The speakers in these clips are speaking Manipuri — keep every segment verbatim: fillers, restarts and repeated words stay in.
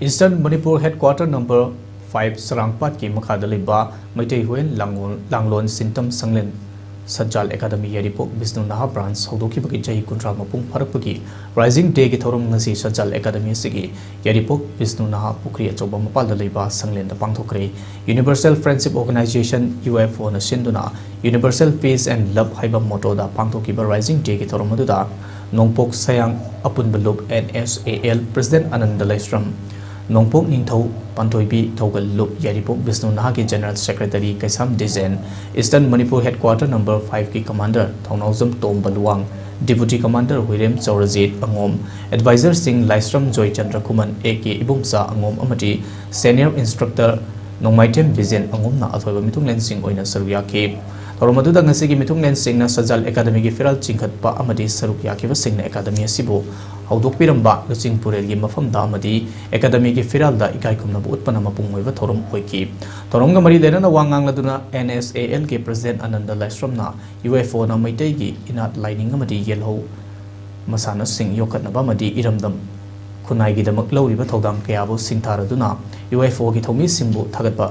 Eastern Manipur Headquarter number five ꯁꯔꯥꯡꯄꯥꯠꯀꯤ ꯃꯈꯥꯗ ꯂꯩꯕ ꯃꯩꯇꯩ ꯍꯨꯌꯦꯟ ꯂꯥꯡꯂꯣꯟ, ꯂꯥꯡꯂꯣꯟ ꯁꯤꯟꯇꯝ ꯁꯪꯂꯦꯟ ꯁꯠꯖꯥꯜ ꯑꯦꯀꯥꯗꯃꯤ ꯌꯥꯏꯔꯤꯄꯣꯛ ꯕꯤꯁꯅꯨ ꯅꯍꯥ branch ꯍꯧꯗꯣꯛꯈꯤꯕꯒꯤ ꯆꯍꯤ ꯀꯨꯟꯊ꯭ꯔꯥ ꯃꯄꯨꯡ ꯐꯥꯔꯛꯄꯒꯤ Rising Dayꯒꯤ ꯊꯧꯔꯝ ꯉꯁꯤ ꯁꯠꯖꯥꯜ ꯑꯦꯀꯥꯗꯃꯤ ꯑꯁꯤꯒꯤ ꯌꯥꯏꯔꯤꯄꯣꯛ ꯕꯤꯁꯅꯨ ꯅꯍꯥ ꯄꯨꯈ꯭ꯔꯤ ꯑꯆꯧꯕ ꯃꯄꯥꯜꯗ ꯂꯩꯕ ꯁꯪꯂꯦꯟꯗ ꯄꯥꯡꯊꯣꯛꯈ꯭ꯔꯦ꯫ Universal Friendship Organization, UFOꯅ ꯁꯤꯟꯗꯨꯅ Universal Peace and Love ꯍꯥꯏꯕ mottoꯗ ꯄꯥꯡꯊꯣꯛꯈꯤꯕ Rising Dayꯒꯤ ꯊꯧꯔꯝ ꯑꯗꯨꯗ ꯅꯣꯡꯄꯣꯛ ꯁꯌꯥꯡ ꯑꯄꯨꯟꯕ ꯂꯨꯞ, NSAL, President ꯑꯅꯟꯗ ꯂꯥꯏꯁ꯭ꯔꯝ, ꯅꯣꯡꯄꯣꯛ ꯅꯤꯡꯊꯧ ꯄꯥꯟꯊꯣꯏꯕꯤ ꯊꯧꯒꯜ ꯂꯨꯞ, ꯌꯥꯏꯔꯤꯄꯣꯛ ꯕꯤꯁꯅꯨ ꯅꯍꯥꯒꯤ General Secretary ꯀꯩꯁꯥꯝ ꯗꯤꯖꯦꯟ, Eastern Manipur Headquarter number fiveꯀꯤ Commander ꯊꯧꯅꯥꯎꯖꯝ ꯇꯣꯝꯕ ꯂꯨꯋꯥꯡ, Deputy Commander ꯍꯨꯏꯔꯦꯝ ꯆꯧꯔꯖꯤꯠ ꯑꯉꯣꯝ, Advisorꯁꯤꯡ ꯂꯥꯏꯁ꯭ꯔꯝ ꯖꯣꯏꯆꯟꯗ꯭ꯔ ꯈꯨꯃꯟ, AK ꯏꯕꯨꯡꯆꯥ ꯑꯉꯣꯝ ꯑꯃꯗꯤ Senior Instructor ꯅꯣꯡꯃꯥꯏꯊꯦꯝ ꯕꯤꯖꯦꯟ ꯑꯉꯣꯝꯅ ꯑꯊꯣꯏꯕ ꯃꯤꯊꯨꯡꯂꯦꯟꯁꯤꯡ ꯑꯣꯏꯅ ꯁꯔꯨꯛ ꯌꯥꯈꯤ꯫ ꯊꯧꯔꯝ ꯑꯗꯨꯗ ꯉꯁꯤꯒꯤ ꯃꯤꯊꯨꯡꯂꯦꯟꯁꯤꯡꯅ ꯁꯠꯖꯥꯜ ꯑꯦꯀꯥꯗꯃꯤꯒꯤ ꯐꯤꯔꯥꯜ ꯆꯤꯡꯈꯠꯄ ꯑꯃꯗꯤ ꯁꯔꯨꯛ ꯌꯥꯈꯤꯕꯁꯤꯡꯅ ꯑꯦꯀꯥꯗꯃꯤ ꯑꯁꯤꯕꯨ ꯍꯧꯗꯣꯛꯄꯤꯔꯝꯕ ꯂꯨꯆꯤꯡꯄꯨꯔꯦꯜꯒꯤ ꯃꯐꯝꯗ ꯑꯃꯗꯤ ꯑꯦꯀꯥꯗꯃꯤꯒꯤ ꯐꯤꯔꯥꯜꯗ ꯏꯀꯥꯏ ꯈꯨꯝꯅꯕ ꯎꯠꯄꯅ ꯃꯄꯨꯡ ꯑꯣꯏꯕ ꯊꯧꯔꯝ ꯑꯣꯏꯈꯤ꯫ ꯊꯧꯔꯝꯒ ꯃꯔꯤ ꯂꯩꯅꯅ ꯋꯥ ꯉꯥꯡꯂꯗꯨꯅ NSALꯒꯤ President ꯑꯅꯟꯗ ꯂꯥꯏꯁ꯭ꯔꯝꯅ UFOꯅ ꯃꯩꯇꯩꯒꯤ ꯏꯅꯥꯠ ꯂꯥꯏꯅꯤꯡ ꯑꯃꯗꯤ ꯌꯦꯜꯍꯧ ꯃꯁꯥꯟꯅꯁꯤꯡ ꯌꯣꯛꯈꯠꯅꯕ ꯑꯃꯗꯤ ꯏꯔꯝꯗꯝ ꯈꯨꯟꯅꯥꯏꯒꯤꯗꯃꯛ ꯂꯧꯔꯤꯕ ꯊꯧꯗꯥꯡ ꯀꯌꯥꯕꯨ ꯁꯤꯡꯊꯥꯔꯗꯨꯅ UFOꯒꯤ ꯊꯧꯃꯤꯁꯤꯡꯕꯨ ꯊꯥꯒꯠꯄ,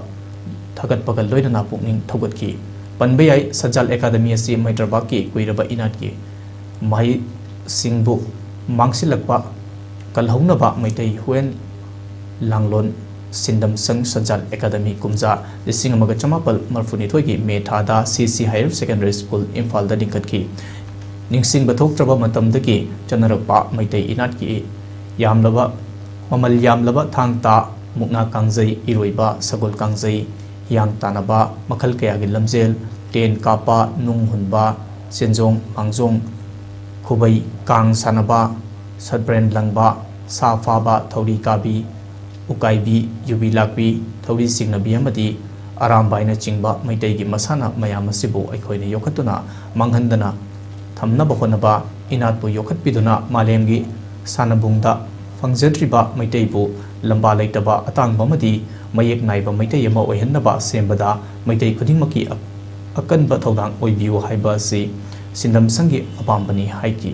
ꯊꯥꯒꯠꯄꯒ ꯂꯣꯏꯅꯅ ꯄꯨꯛꯅꯤꯡ ꯊꯧꯒꯠꯈꯤ꯫ ꯄꯟꯕ ꯌꯥꯏ, ꯁꯠꯖꯥꯜ ꯑꯦꯀꯥꯗꯃꯤ ꯑꯁꯤ ꯃꯩꯇ꯭ꯔꯕꯥꯛꯀꯤ ꯀꯨꯏꯔꯕ ꯏꯅꯥꯠꯀꯤ ꯃꯍꯩꯁꯤꯡꯕꯨ ꯃꯥꯡꯁꯤꯜꯂꯛꯄ ꯀꯜꯍꯧꯅꯕ ꯃꯩꯇꯩ ꯍꯨꯌꯦꯟ ꯂꯥꯡꯂꯣꯟ ꯁꯤꯟꯗꯝ ꯁꯪ ꯁꯠꯖꯥꯜ ꯑꯦꯀꯥꯗꯃꯤ ꯀꯨꯝꯖꯥ ꯂꯤꯁꯤꯡ ꯑꯃꯒ ꯆꯃꯥꯄꯜ ꯃꯔꯤꯐꯨꯅꯤꯊꯣꯏꯒꯤ ꯃꯦ ꯊꯥꯗ CC Higher Secondary School ꯏꯝꯐꯥꯜꯗ ꯂꯤꯡꯈꯠꯈꯤ꯫ ꯅꯤꯡꯁꯤꯡꯕ ꯊꯣꯛꯇ꯭ꯔꯕ ꯃꯇꯝꯗꯒꯤ ꯆꯠꯅꯔꯛꯄ ꯃꯩꯇꯩ ꯏꯅꯥꯠꯀꯤ ꯌꯥꯝꯂꯕ, ꯃꯃꯜ ꯌꯥꯝꯂꯕ ꯊꯥꯡ ꯇꯥ, ꯃꯨꯛꯅꯥ ꯀꯥꯡꯖꯩ, ꯏꯔꯣꯏꯕ, ꯁꯒꯣꯜ ꯀꯥꯡꯖꯩ, ꯍꯤꯌꯥꯡ ꯇꯥꯟꯅꯕ, ꯃꯈꯜ ꯀꯌꯥꯒꯤ ꯂꯝꯖꯦꯜ, ꯇꯦꯟ ꯀꯥꯞꯄ, ꯅꯨꯡ ꯍꯨꯟꯕ, ꯆꯦꯟꯖꯣꯡ, ꯃꯥꯡꯖꯣꯡ, ꯈꯨꯕꯩ, ꯀꯥꯡ ꯁꯥꯟꯅꯕ, ꯁꯠꯕ꯭ꯔꯦꯟ ꯂꯪꯕ, ꯁꯥ ꯐꯥꯕ, ꯊꯧꯔꯤ ꯀꯥꯕꯤ, ꯎꯀꯥꯏꯕꯤ, ꯌꯨꯕꯤ ꯂꯥꯛꯄꯤ, ꯊꯧꯔꯤ ꯆꯤꯡꯅꯕꯤ ꯑꯃꯗꯤ ꯑꯔꯥꯝꯕꯥꯏꯅꯆꯤꯡꯕ ꯃꯩꯇꯩꯒꯤ ꯃꯁꯥꯟꯅ ꯃꯌꯥꯝ ꯑꯁꯤꯕꯨ ꯑꯩꯈꯣꯏꯅ ꯌꯣꯛꯈꯠꯇꯨꯅ ꯃꯥꯡꯍꯟꯗꯅ ꯊꯝꯅꯕ ꯍꯣꯠꯅꯕ, ꯏꯅꯥꯠꯄꯨ ꯌꯣꯛꯈꯠꯄꯤꯗꯨꯅ ꯃꯥꯂꯦꯝꯒꯤ ꯁꯥꯟꯅꯕꯨꯡꯗ ꯐꯪꯖꯗ꯭ꯔꯤꯕ ꯃꯩꯇꯩꯕꯨ ꯂꯝꯕꯥ ꯂꯩꯇꯕ, ꯑꯇꯥꯡꯕ ꯑꯃꯗꯤ ꯃꯌꯦꯛ ꯅꯥꯏꯕ ꯃꯩꯇꯩ ꯑꯃ ꯑꯣꯏꯍꯟꯅꯕ ꯁꯦꯝꯕꯗ ꯃꯩꯇꯩ ꯈꯨꯗꯤꯡꯃꯛꯀꯤ ꯑ-, ꯑꯀꯟꯕ ꯊꯧꯗꯥꯡ ꯑꯣꯏꯕꯤꯌꯨ ꯍꯥꯏꯕ ꯑꯁꯤ ꯁꯤꯟꯗꯝ ꯁꯪꯒꯤ ꯑꯄꯥꯝꯕꯅꯤ ꯍꯥꯏꯈꯤ꯫